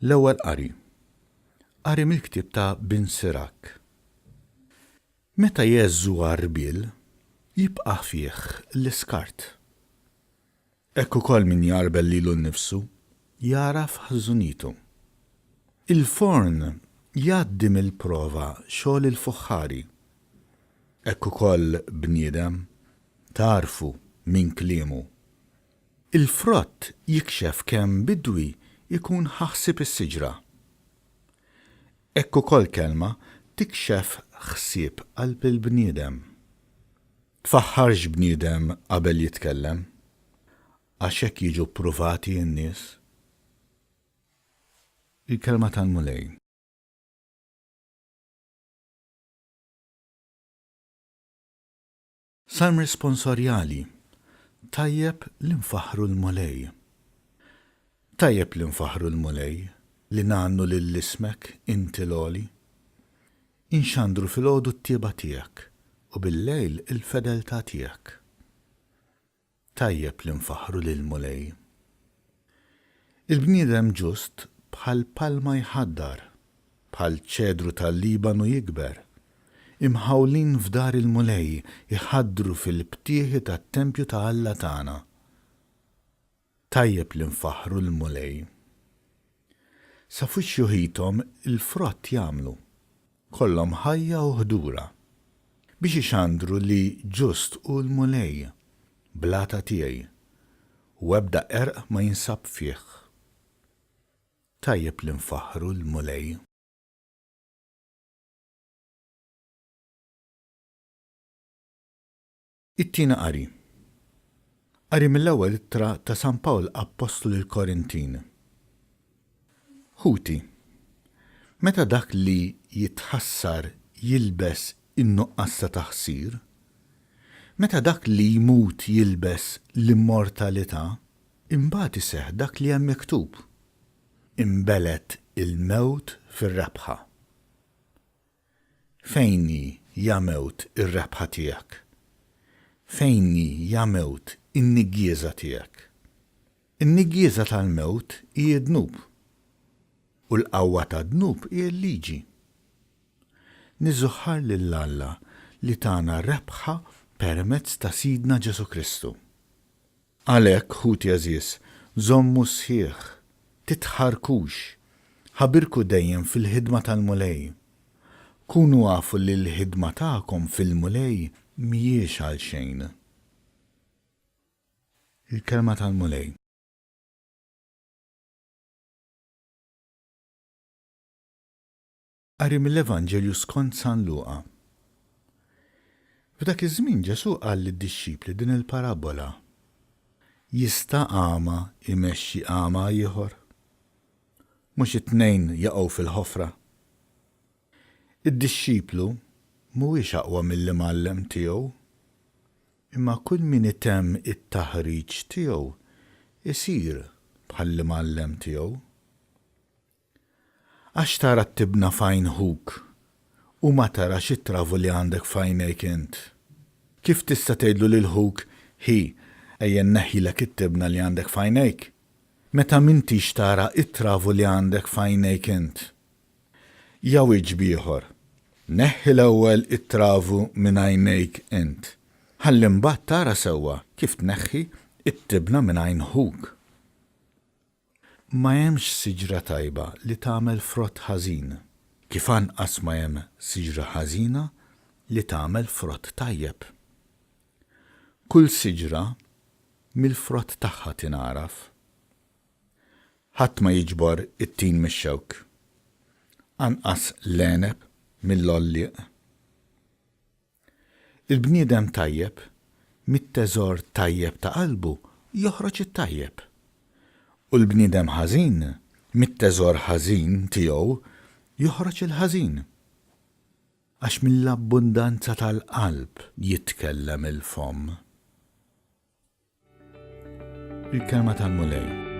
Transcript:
L-Ewwel Qari. Qari mill-ktieb ta' Bin Sirak. Meta jgħeżżu għarbiel, jibqa' fih l-iskart. Hekk ukoll min jgħarbel lilu nnifsu, jagħraf ħżunitu. Il-forn jgħaddi mill-prova xogħol il-fuħħari. Hekk ukoll bniedem, tagħrfu minn kliemu. Il-frott jikxef kemm bidwi jkun ħa ħsieb is-siġra. Hekk ukoll kelma tikxef ħsieb qalb il-bniedem. Tfaħħarx bniedem qabel jitkellem, għax hekk jiġu ppruvati n-nies. Il-Kelma tal-Mulej. Salm Responsorjali, Tajjeb li nfaħħru l-Mulej. Tajjeb li nfaħħru l-Mulej, li ngħannu lil ismek, inti l-Għoli. Inxandru filgħodu t-tjieba tiegħek, u billejl il-fedeltà tiegħek. Tajjeb li nfaħħru lill-Mulej. Il-bniedem ġust bħal palma jħaddar, bħal ċedru tal-Libanu jikber. Imħawlin f'dar il-Mulej, iħaddru fil-btieħi tat-tempju ta' Alla tagħna. Tajjeb li nfaħħru l-Mulej. Sa fuq xjuħithom il-frott jagħmlu. Kollhom ħajja u ħdura. Biex ixandru li ġust hu l-Mulej, blata tiegħi, u ebda qerq ma jinsab fih. Tajjeb li nfaħħru l-Mulej. It-Tieni Qari. Qari mill-Ewwel Ittra ta' San Pawl Appostlu lill-Korintin. Ħuti, meta dak li jitħassar jilbes in-nuqqas ta' taħsir, meta dak li jmut jilbes l-immortalità, imbagħad iseħħ dak li hemm miktub, Inbelgħet il-mewt fir-rebħa. Fejn hi, ja mewt, ir-rebħa tiegħek? Fejn hi, ja mewt, in-niggieża tiegħek? In-niggieża tal-mewt hi d-dnub, u l-qawwa tad-dnub hi l-liġi. Niżżuħħar lil Alla li tana rebħa permezz ta' Sidna Ġesù Kristu. Għalhekk, ħuti għeżież, żommu sħiħ, titħarrkux, ħabirku dejjem fil-ħidma tal-Mulej. Kunu afu li l-ħidma tagħkom fil-Mulej mhijiex għalxejn. Il-Kelma tal-Mulej. Qari mill-Evanġelju skont San Luqa. F'dak iż-żmien Ġesù qal lid-dixxipli din il-parabbola, Jista' agħma jmexxi agħma ieħor? Mhux it-tnejn jaqgħu fil-ħofra? Id-dixxiplu mhuwiex aqwa mill-imgħallem tiegħu, imma kull min itemm it-taħriġ tiegħu jsir bħall-imgħallem tiegħu. Għax tara t-tibna f'għajn ħuk u ma tarax it-travu li għandek f'għajnejk int? Kif tista' tgħidlu lil ħuk, 'Ħi, ejja nneħħilek it-tibna li għandek f'għajnejk', meta m'intix tara t-travu li għandek f'għajnejk int? Ja wieġb ieħor, Neħħi l-ewwel it-travu minn għajnejk int, ħalli mbagħad tara sewwa kif tneħħi t-tibna minn għajn ħuk. Ma hemmx siġra tajba li tagħmel frott ħażin, kif anqas ma hemm siġra ħażina li tagħmel frott tajjeb. Kull siġra mill-frott tagħha tingħaraf. Ħadd ma jiġbor it-tin mix-xewk, anqas l-għeneb mill-għollieq. Il-bniedem tajjeb, mit-teżor tajjeb ta' qalbu joħroġ it-tajjeb, u l-bniedem ħażin, mit-teżor ħażin tiegħu joħroġ il-ħażin. Għax mill-abbundanza tal-qalb jitkellem il-fomm. Il-Kelma tal-Mulej.